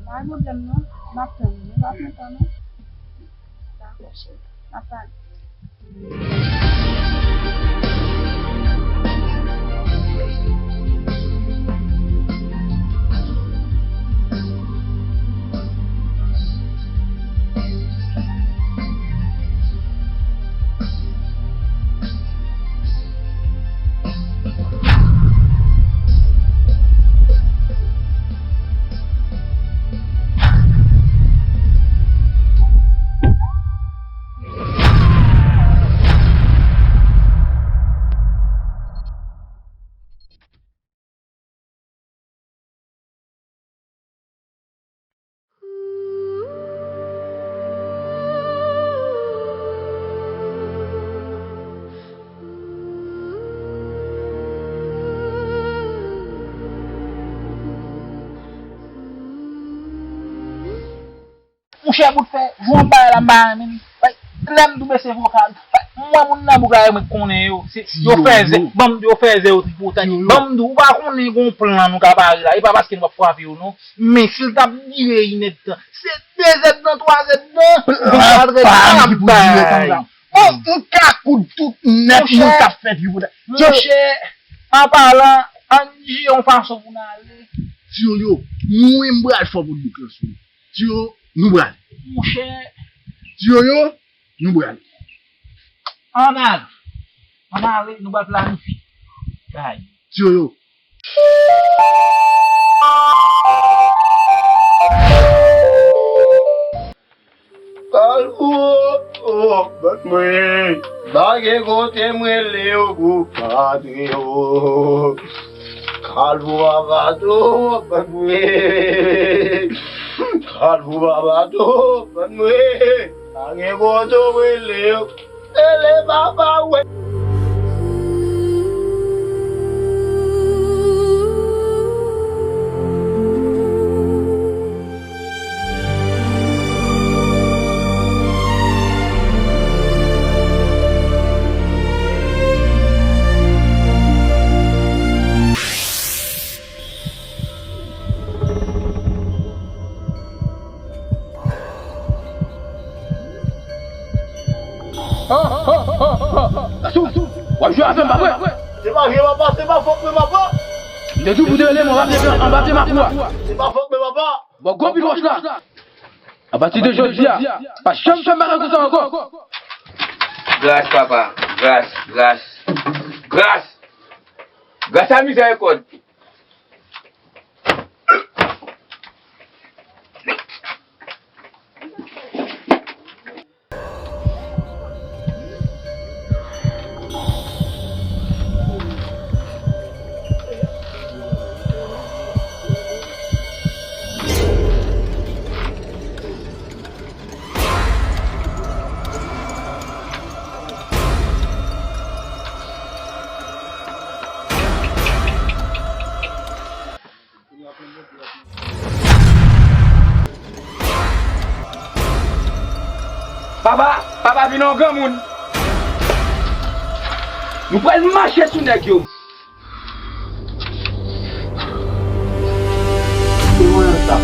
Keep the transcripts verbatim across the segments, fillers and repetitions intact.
Pa gen pwoblèm non, m ap tann ou. Nou pa pran tan non. Dakò, cheri. M ap pale. Monchè, bout fè, jwe yon bagay la, m pa renmen li. Lè m tou bese vokal, mwen moun nan bouk la, mwen konnen yo. Se, yo fèzè, ban m di yo fèzè yo tripotay. Ban m di, ou pa konnen gon plan nou ka pare la. E pa paske nou ap frape yo non. Men si l t ap dire inèdtan, se de zèdtan, twa zèdtan, nou pa trete ap bay. Bon, m ka koud tout nèt moun k ap fè tripotay. Monchè, an palan, ann jere yon fason pou n ale. Tiyoyo, mwen m pral fè bout bouk lan sou li. Tiyo, nou pral. Monchè. Tiyoyo, nou pral. Ann ale. Ann ale, nou pral planifye. Bay. Tiyoyo. Kalbou, oh, bat mwen. Pa gen kote m rele yo pou patre yo. Kalbou, abato, bat mwen. Kalbou, abato, bat mwen. Pa gen kote w rele yo. Rele papa, wè. Asou, w ap jwe avè m, pa vre? Se pa jwe, papa, se pa fòt mwen, papa. M te di w pou te rele mwen, w ap te pran anba pye makou a. Se pa fòt mwen, papa. Bon, gwo pi wòch la. Apati de jodi a, pa janm fè m bagay konsa ankò. Gras, papa. Gras, gras. Gras. Gras a mizèrikòd. Papa, papa vin yon granmoun. Nou pral mache sou nèg yo. Se mwen menm sa.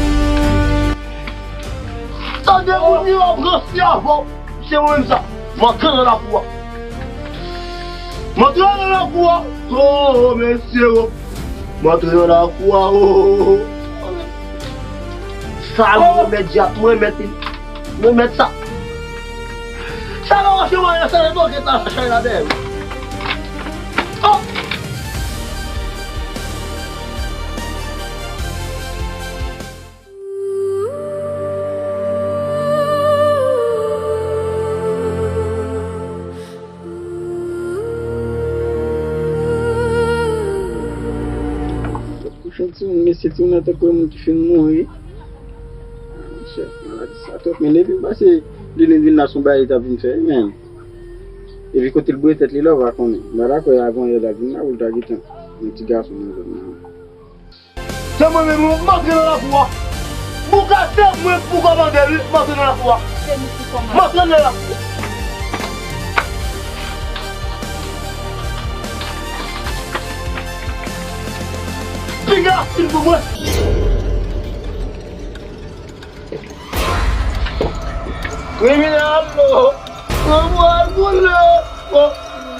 Tande moun yo ap ranse avè w. Se mwen menm sa. M antre nan lakou a. M antre nan lakou a. Oh, mesye, oh. M antre nan lakou a, oh. Sa, mwen mèt djab, mwen mèt li. Mwen mèt sa. Sa nan wase mwen, sa nan toke ta, sa chay la dèyè. Oh! Kouche timoun, mesye, timoun nan tankou yon moun ki fin mouri. Monchè, maladi sa twòp, men depi m pase li vin, vin la, se yon bagay li t ap vin fè, men. Epi kote l boure tèt li la, ou pa konnen. M pa dakò avan yè l ap vin la, pou l ta gentan yon ti gason nan zòn nan. Se mwen menm, wi, m antre nan lakou a. Bouka se mwen pou kòmande, wi, m antre nan lakou a. Se nou pou kòmande. M antre nan lakou. Piga fin pou mwen. Kriminèl, o! San pral koule, o!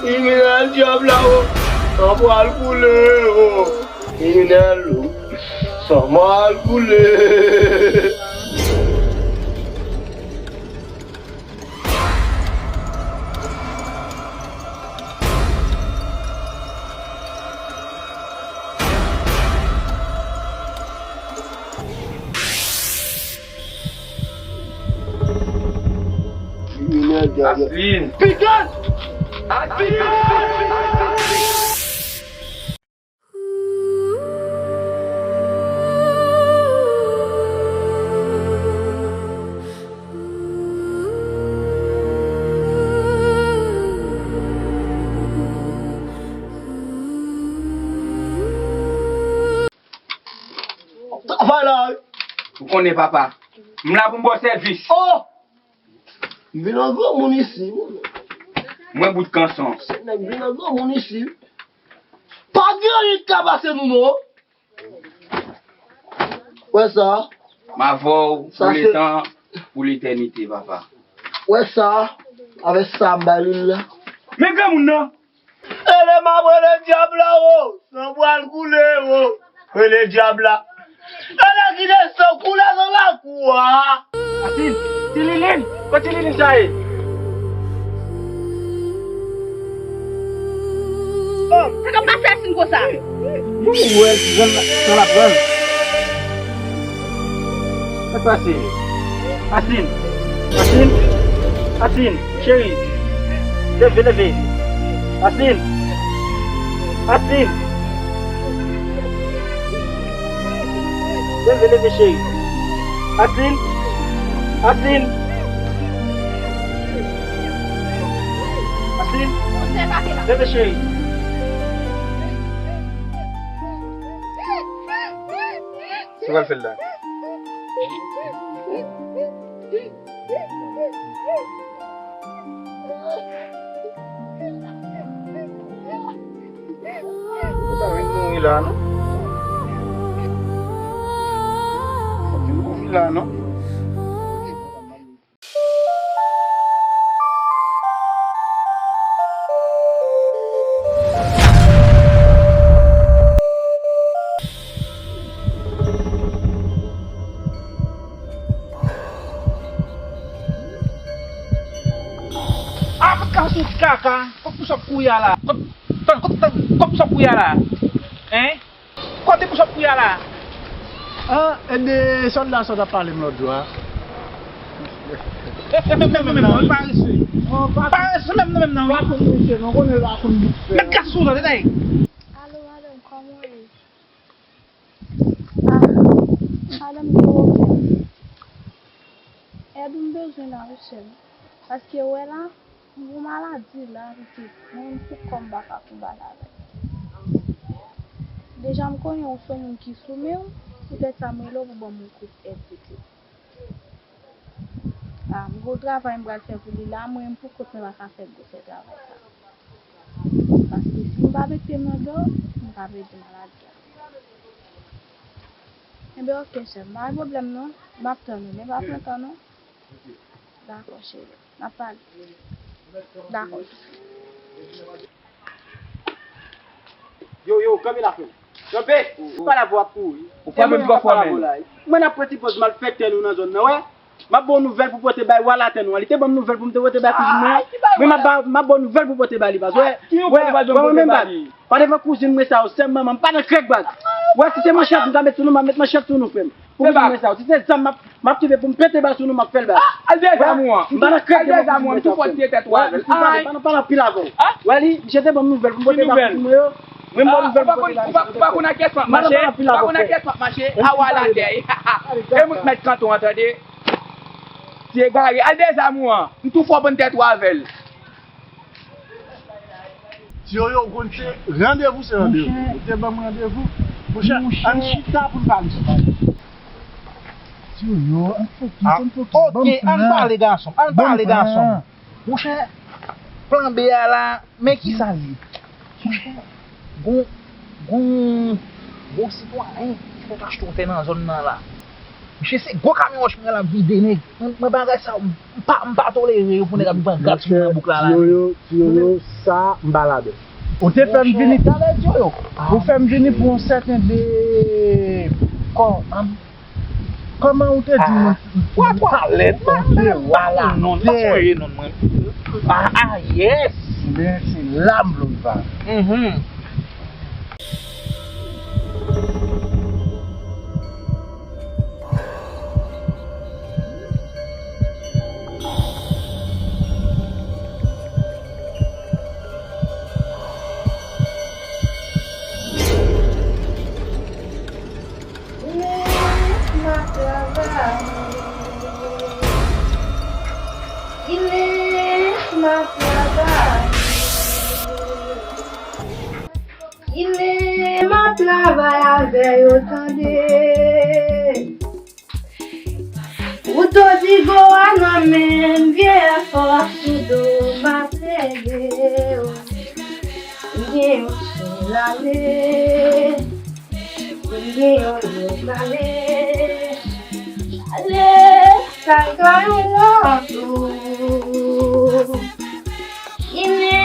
Kriminèl, dyab la, o! San pral koule, o! Kriminèl, o! San pral koule! Aslin! Pikan! Aslin! Travay la wi. Ou konnen papa. M la pou m ba w sèvis. Oh! M vin an granmoun isi wi. Mwen bout kanson. Se nèg vin an granmoun isi. Pa gen anyen k ka pase nou non. Wè sa? M avè w pou letan, pou letènite papa. Wè sa? Avè sa m bay li la. Men granmoun nan. Rele m ap rele dyab la o. San pral koule o. Rele dyab la. Rele kite san koule nan lakou a. Asin, Tililin, kot Tililin sa ye? Oh, sa k ap pase Asin konsa? Bon, ou wè, jan l ap pran. Sa k pase? Asin! Asin! Asin! Cheri! Leve, leve! Asin! Asin! Leve, leve, cheri! Asin! Asin! Asin! Leve, cheri! Sa w pral fè l la? Ou pa vin mouri la, non? Ou pa vin mouri la, non? Ah, kot ka sou kaka? Kot pou sòt kouri a la? Kot, kot, kot, kot pou sòt kouri a la? Hein? Kote pou sòt kouri a la? Ah, e de sòlda sa w t ap pale m lòt jou a. E, e, menm nan menm nan, wi, parese. Parese menm nan menm nan, wi. Pa konn mesye, non, konnen l pa konn bout fè. Met gaz sou nan, detay. Alo, madanm, kòman w ye? Ah, madanm, gen pwoblèm. Èd ou m bezwen la, wi, sè m. Paske, wè la, m gon maladi la, ki te pran m pou kò m pa ka konbat avè l. Deja, m konnen ou se yon moun ki sou men w, poutèt sa, m rele w pou ban m yon kout èd, pitit. Ah, m gon travay m pral fè pou li la, mwen menm pou kont mwen pa ka fè gwosè travay sa. Paske si m pa mete m nan dlo, m ka pèdi maladi a. Enben, oke, chè m, pa gen pwoblèm non. M ap tann ou, men pa pran tan non. Dakò, cheri. N ap pale. Dakò. Yo, yo, kanpe la, frè m. Kanpe! Ou pa la pou w ap kouri. Ou frape m twò fwa, men. Mwen ap pran ti pòz malfektè nou nan zòn nan, wè. M ap ba w nouvèl pou pote bay wa latè nou an. Li te ban m nouvèl pou m te pote bay kouzin mwen an. Mwen, m ap ba, m ap ba w nouvèl pou pote bay li, baz. Wè, wè, wè, mwen menm, baz. Pa devan kouzin mwen sa yo, sè m, manman m, m pa nan krèk, baz. Wè, si se manchèt m ka met sou nou, m ap met manchèt sou nou, frè m. Pou kouzin mwen sa yo. Si se zam m ap, m ap kenbe pou m pete bal sou nou, m ap fè l, baz. Al dèyè zam ou an. M pa nan krèk, al dèyè zam ou an, m tou fò tire tèt ou avè l. Ay, pa nan, pa nan pil avè w. Wè li, misye te ban m nouvèl pou m pote bay kouzin mwen yo. Mwen, m ba w nouvèl pou pote bay misye. Ou pa konn ak kiyès m ap mache, ou pa konn ak kiyès m ap mache, a wa latè. E mwen k mèt kanton an, tande. Ti egare, al dèyè zam ou an. M tou fò bann tèt ou avè l. Ti Yoyo, ou konn se randevou, se randevou. Ou te ban m randevou. Monchè, ann chita pou n pale sou bagay. Ti Yoyo, ann fokis, ann fokis. Oke, ann pale, gason. Ann pale, gason. Monchè, plan B a la, men kisa l ye? Monchè, gon, gon, gon sitwayen ki fèk achte yon tè nan zòn nan la. Mesye, se gwo kamyon wòch mwen la ap vide, nèg. Mwen, mwen bagay sa, m pa, m pa tolere yo pou nèg ap pran gad sou mwen nan bouk la, la. Ti Yoyo, ti Yoyo, sa, m pa ladan. Ou te fè m vini talè, ti Yoyo. Ou fè m vini pou yon sèten de, kò, an, kòman ou te di nou? Pwa twalèt, m pa sonje non, m pa sonje non, mwen. Ah, ah, yes. Men se la m vle w va. Mhm. Il est ma travail. Il est ma travail. Kilè m ap travay avè yo, tande. Wouto digo a nan men m, vye fòs sou do m ap leve yo. M gen yon sèl ale, m gen yon lòt ale. Ale, sa ka yon lòt ou. Kine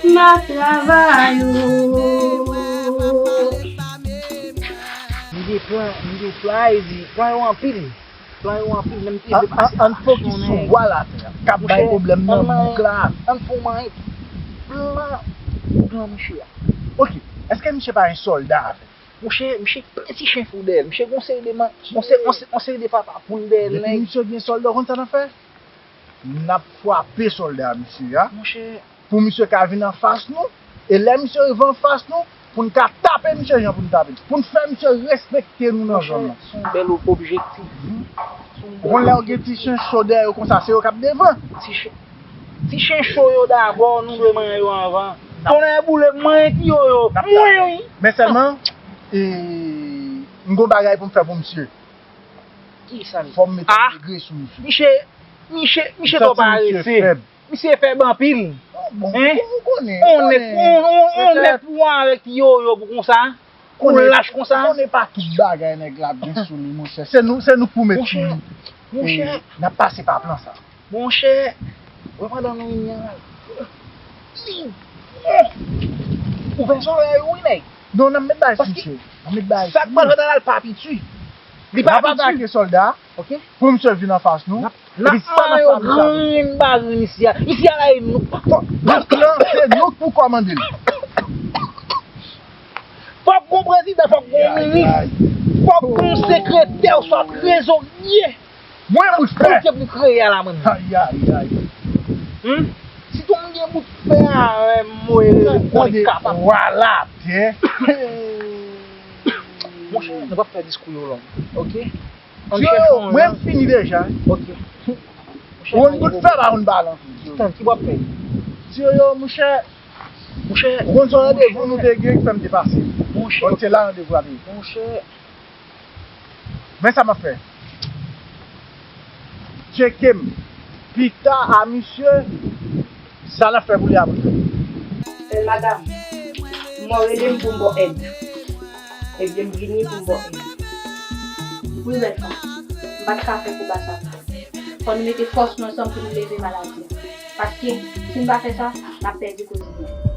m ap travay ou. M gen plan, m gen plan, e di, plan yo anpil. Plan yo anpil, menm te vle pase. An, an, an fokis sou wa la, frè. K ap bay pwoblèm nan bouk la. An fè w manyen plan, plan misye a. Ok, èske misye pa gen sòlda avè l? Monchè, misye plen ti chen fou dèyè l. Misye gon seri de man, gon se-, gon se-, gon seri de papa poul dèyè l, nèg. Depi misye gen sòlda, w konn sa n ap fè? N ap frape sòlda misye a. Monchè. Pou misye ka vin anfas nou. E lè misye rive anfas nou, pou n ka tape misye jan pou n tape l. Pou n fè misye respekte nou nan zòn nan. Monchè, se yon bèl ob-, objektif. Ou konn lè w gen ti chen cho dèyè yo konsa, se yo k ap devan. Ti chen, ti chen cho yo dabò, nou dwe manyen yo anvan. Tonnè boule m, manyen ti yo yo. Mwen wi. Men sèlman, e, m gon bagay pou m fè pou misye. Kisa l? Fò m mete degre sou misye. Misye, misye, misye twò parese. Misye fèb anpil. Bon, ou konnen, ou konnen. On nèt pou w avèk ti yo yo pou konsa. Ou lach konsa. Konnen pa tout bagay nèg la ap gen sou li, monchè. Se nou, se nou k pou met sou li. Monchè. N ap pase pa plan sa. Monchè, wè pandan nou vini an la. Ouvè zòrèy ou wi, nèg. Non, n ap met bagay sou misye. N ap met bagay sou li. Sa k pral fèt la, l pa piti. Li pa piti. N ap atake sòlda a. Ok. Pou misye vin anfas nou. N ap, n ap manyen yo grenn pa grenn isi a. Isi a la, e nou. Fòk, fòk, se nou k pou kòmande l. Fòk gon prezidan, fòk gon minis, fòk gon sekretè oswa trezorye. Mwen bout fè. Pou te pou kreye a la, mwen. Ay, ay, ay. Hmm? Si tou m gen bout fè a, mwen, mwen kapab. Tande, wa la tè. Monchè, nou p ap fè diskou yo long, ok? Yo, mwen fini deja. Ok. Ou konn bout fè pa konn pale anpil. Tann, ki w ap fè? Ti yo, monchè. Monchè. Ou konn se yon randevou nou te gen ki fè m te pase. Monchè. Bon, se la randevou a te ye. Monchè. Men sa m ap fè. Tcheke m. Pita a misye. Sa n ap fè pou li apre? Bèl madanm, mò rele m pou m ba w èd. Ebyen, m vini pou m ba w èd. Wi, bèl fanm, m pa t ka fè konba sa pou ou. Fò nou mete fòs nou ansanm pou nou leve maladi a. Paske, si n pa fè sa, n ap pèdi koze nou.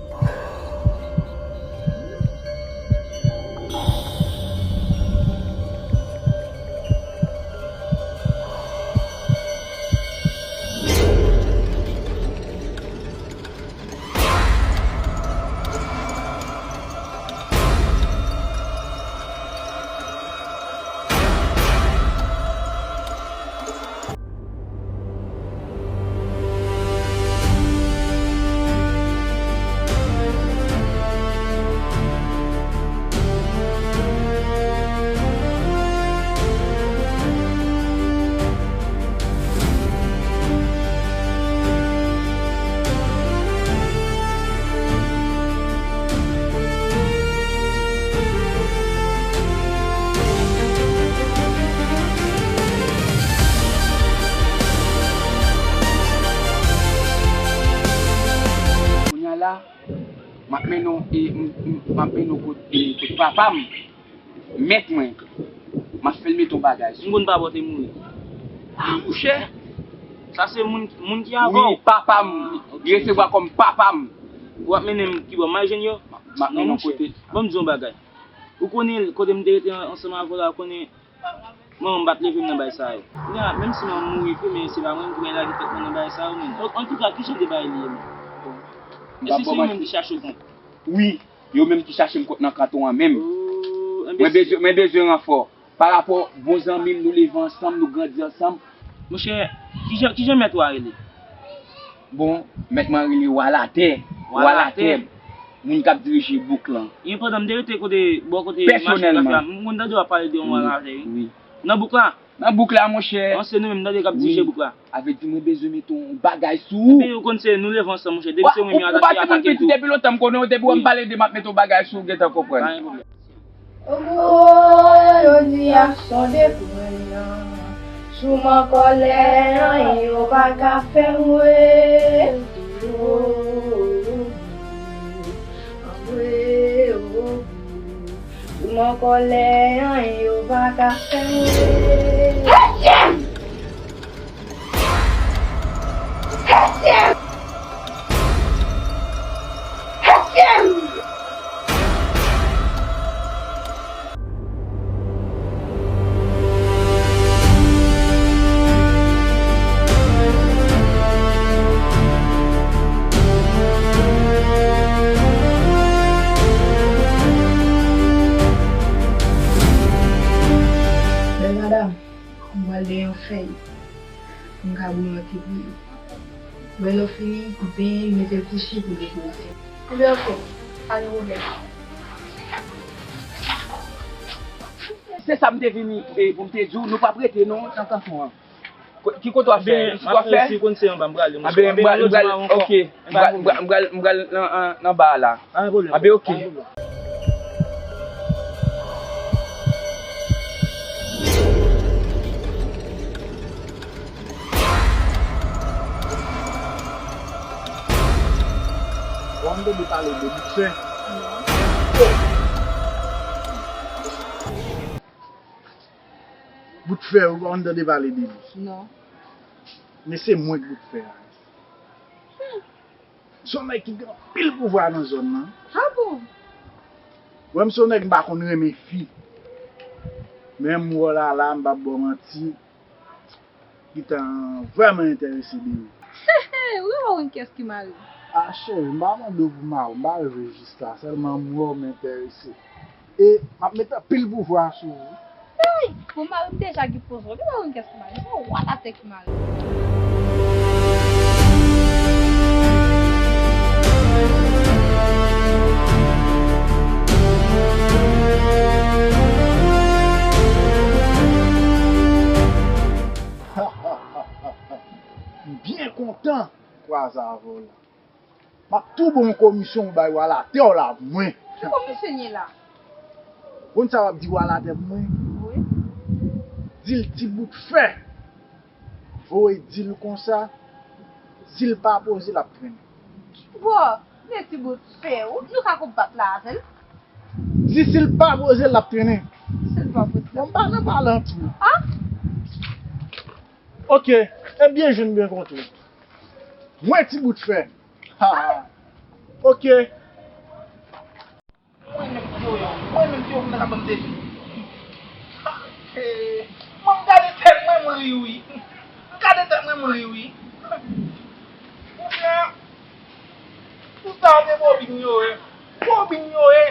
Kounye a la, m ap mennen w, e, m, m, m ap mennen w kot, e, kot papa m, mèt mwen. M ap fè l mete yon bagay sou. M konn pa bò te mouri. Ah, monchè. Sa se moun, moun ki avè w? Wi, papa m. Li resevwa kòm papa m. W ap mennen m kibò? M al jwenn yo? M ap mennen w kote. Ban m di w yon bagay. Ou konnen kote m te rete ansanm avè w la, ou konnen manman m pa t leve m nan bagay sa yo. Kounye a, menm si manman m mouri tou, men se pa mwen ki mèt lage tèt mwen nan bagay sa yo, menm. Antouka, kijan de bagay li ye, menm? Èske se yo menm ki chache w kont? Wi, yo menm ki chache m kont nan kanton an menm. Oh, mwen bezwen, mwen bezwen ranfò. Parapò bon zanmi m, nou leve ansanm, nou grandi ansanm. Monchè, kijan, kijan mèt ou a rele? Bon, mèt mwen rele Wa Latè. Wa Latè. Moun k ap dirije bouk lan. Epi pandan m te rete kote, bò kote machin kafe a, m konn tande w ap pale de yon Wa Latè, wi. Nan bouk la? Nan bouk la, monchè. An, se nou menm, tande, k ap dirije bouk la. Sa vle di mwen bezwen mete yon bagay sou ou. Epi ou konn se nou leve ansanm, monchè. Depi se ou menm yo atake, atake tou. Depi lontan m konnen w, depi w wè m pale de m ap mete yon bagay sou ou, gentan konprann. Pa gen pwoblèm. Ogo, yo di aksyon de pwen an. Sou m an kòlè, anyen yo pa ka fè m wè. Anmwe, ogo. Sou m an kòlè, anyen yo pa ka fè m wè. Bèl madanm, m pral dèyè yon fèy pou m ka bouyi yon ti bouyi. Lè w fini, koupe l, mete l kouche pou l depoze. Ebyen, oke, pa gen pwoblèm. Se sa m te vini, e, pou m te di w, nou p ap rete non nan kanton an. Ki kote w ap fè? Isit w ap fè? Si w konn se anba, m prale, monchè. Anben, m pral, m pral, oke. M pral, m pral, m pral nan, nan, nan ba a la. Pa gen pwoblèm. Anben, oke. Ou ap tande pale de bout fè? Bout fè, ou ap tande pale de li? Non. Men se mwen k bout fè a. Se yon nèg ki gen anpil pouvwa nan zòn nan. Ah bon? Wè, m se yon nèg m pa konn renmen fi. Men m wè w la la, m p ap ba w manti. Gentan vrèman enterese de ou. Ou renmen wè kiyès ki mari w? Ah, cheri, m pa mande w pou mari w, m pa rive jis la. Sèlman m wè w m enterese. E m ap mete anpil pouvwa sou ou. Hey! Bon, mari m deja gen pouvwa. Li pa konn kiyès ki mari m. Se yon wa latè ki mari m. M byen kontan kwaze avè w la. M ap tou ba w yon komisyon ou bay wa latè w la pou mwen. Ki komisyon l ye la? Konn sa w ap di wa latè pou mwen? Wi. Di l ti bout fè. Voye di l konsa, si l pa poze, l ap trennen. Bon, men ti bout fè, ou, nou ka konbat la avè l. Di si l pa poze, l ap trennen. Si l pa poze, l ap trennen. Bon, m pa nan pale an tou. Ah? Oke, ebyen, jwenn byen kontre. Mwen ti bout fè. Ha, ha. Oke. Mwen menm ki yo yo, mwen menm ki yo vin nan ka ban m defi. Mwen m gade tèt mwen, m ri wi. M gade tèt mwen, m ri wi. Kounye a, tout sa se Bobin yo ye. Bobin yo ye.